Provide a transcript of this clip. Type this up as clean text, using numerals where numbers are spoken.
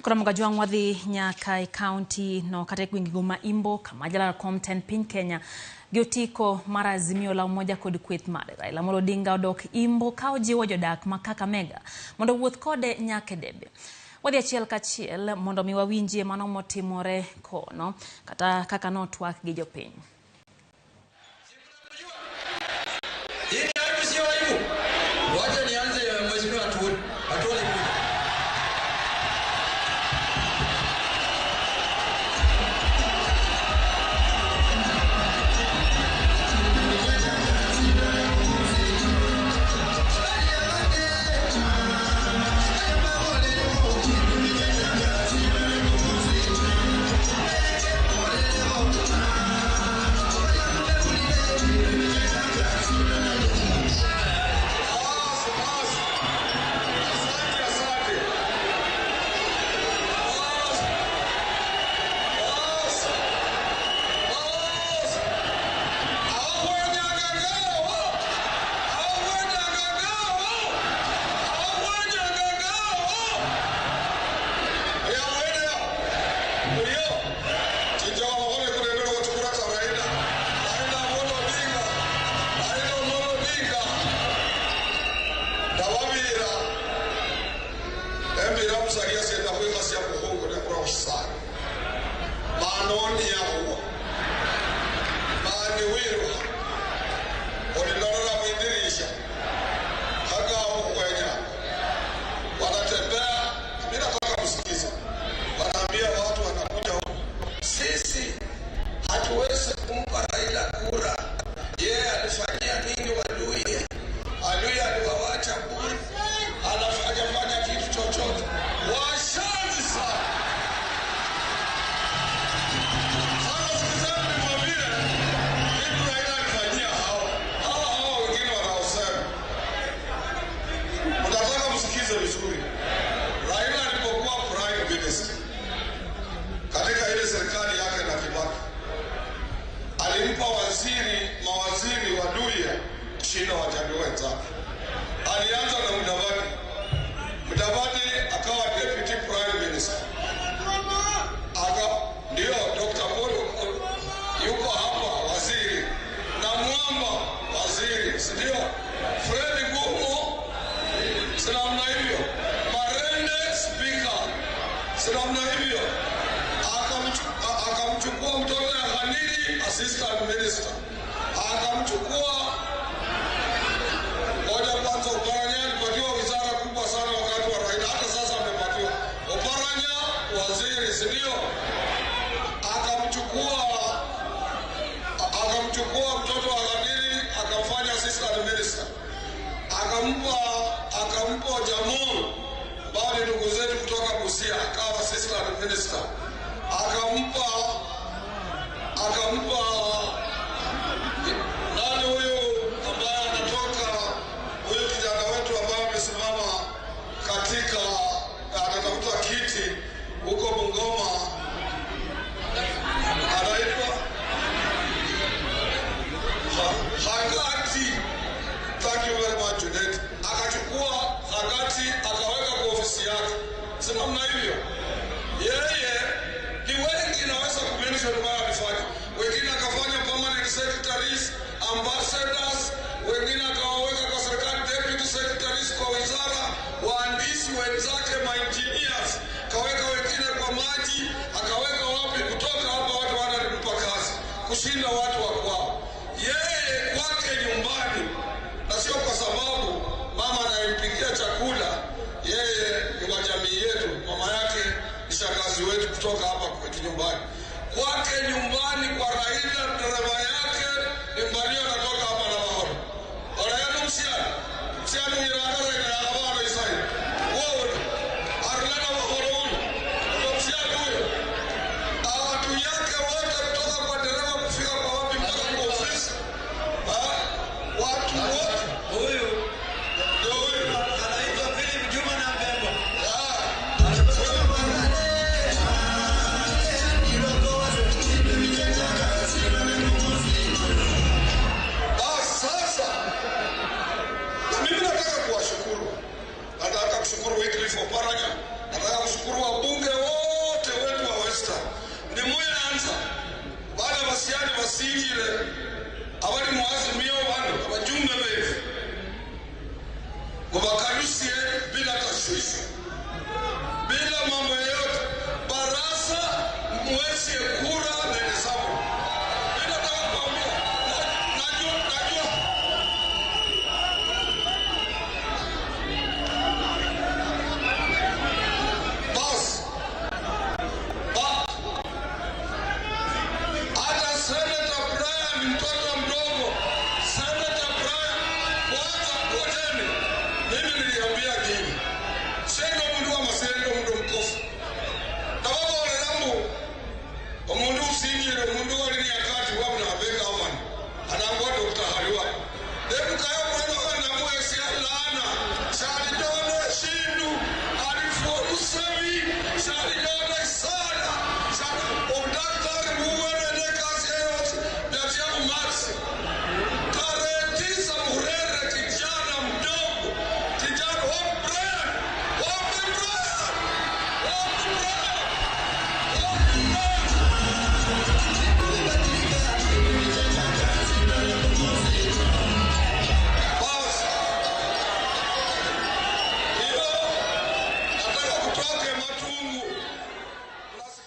Koro Mogajwang' wadhi nyaka e county no kata e gwenge ma Imbo kama jalar kom tend piny Kenya gi otiko mar Azimio la Umoja kod kweth mare Raila Amolo Odinga odok Imbo ka ojiwo jodak ma Kakamega mondo owuoth kode nyaka e debe. Wadhi achiel kachiel mondo mi wawinjie mano motimore kono kata kaka notwak gi jopiny. Hii ni aibu, sio aibu? Wacha nianze Mheshimiwa Atwoli. Atwoli kuja. Basi, basi. Asante, asante. Basi. Basi. Basi. Hawakunyang'ang'ao. Hawakunyang'ang'ao. Hawakunyang'ang'ao. Ya mwene ya. Ndio. Chicha wa mahole kule ndio kuchukua cha Raila. Raila Amolo Odinga. Raila Amolo Odinga. Ndawabira embira musalia senda khwikhasia mukhungu nekhura khushisala manoni yakhuwa mani wirukha olilolola mwidirisha khakao khukhwenyanga wanatembea. Mi nataka msikize, wanaambia watu wanakuja huku, sisi hatuwezi kumpa Raila kura. Yeye alifanyia nini Waluhya? Waluhya aliwawacha bure, hajafanya kitu chochote. Washazi sana. Sasa sikizeni niwaambie kitu Raila alifanyia hawa hawa hawa wengine wanaosema. Mnataka msikize vizuri. Raila alipokuwa prime minister katika ile serikali yake na Kibaki, alimpa waziri mawaziri wa Luhya kushinda Wajaluo wenzake. Alianza na Mudavadi. Mudavadi akawa deputy prime minister. Aka ndio Dr. Paul yuko hapa waziri, na Mwamba waziri, si ndio? Fred Gumo, si namna hivyo? Marende speaker, si namna hivyo? Akamchukua mtoto ya Khaniri assistant minister, akamchukua ngoja kwanza, Oparanya alipatiwa wizara kubwa sana wakati wa Raila, hata sasa amepatiwa Oparanya waziri, si ndio? Akamchukua mtoto wa Khaniri akamfanya assistant minister, akampa Jamhuri ambao ni ndugu zetu kutoka Busia, akawa assistant minister, akampa nani huyu ambaye anatoka huyu kijana wetu ambaye amesimama katika anatafuta kiti huko Bungoma, anaitwa Hagati. Thank you very much, Junet. Akachukua Hagati akaweka kwa ofisi yake, si namna hivyo? Yeye ni wengi, naweza kumention ambayo alifanya. Wengine akafanya permanent secretaries, ambassadors, wengine akawaweka kwa serikali deputy secretaries kwa wizara, wahandisi wenzake ma engineers, akaweka wengine kwa maji, akaweka wapi. Kutoka hapa watu wana kazi kushinda watu wa kwao. Yeye kwake nyumbani, na sio kwa sababu mama anayempikia chakula yeye ni wa jamii yetu, mama yake ni shangazi wetu kutoka hapa kwetu nyumbani. Kwake nyumbani kwa Raila, dereva yake ni Mbalio, anatoka hapa na Mahoro. Orayanu msiana msiana uyiranga Raila yakabana isai wewe arlana Mahoro huyu ndo msiana huyo. Watu yake wote kutoka kwa dereva kufika kwa wapi mpaka kwa ofisi, watu wote Huyu ndio huyu. Anaitwa Philip Juma na Mbembo. Ah. Sigire.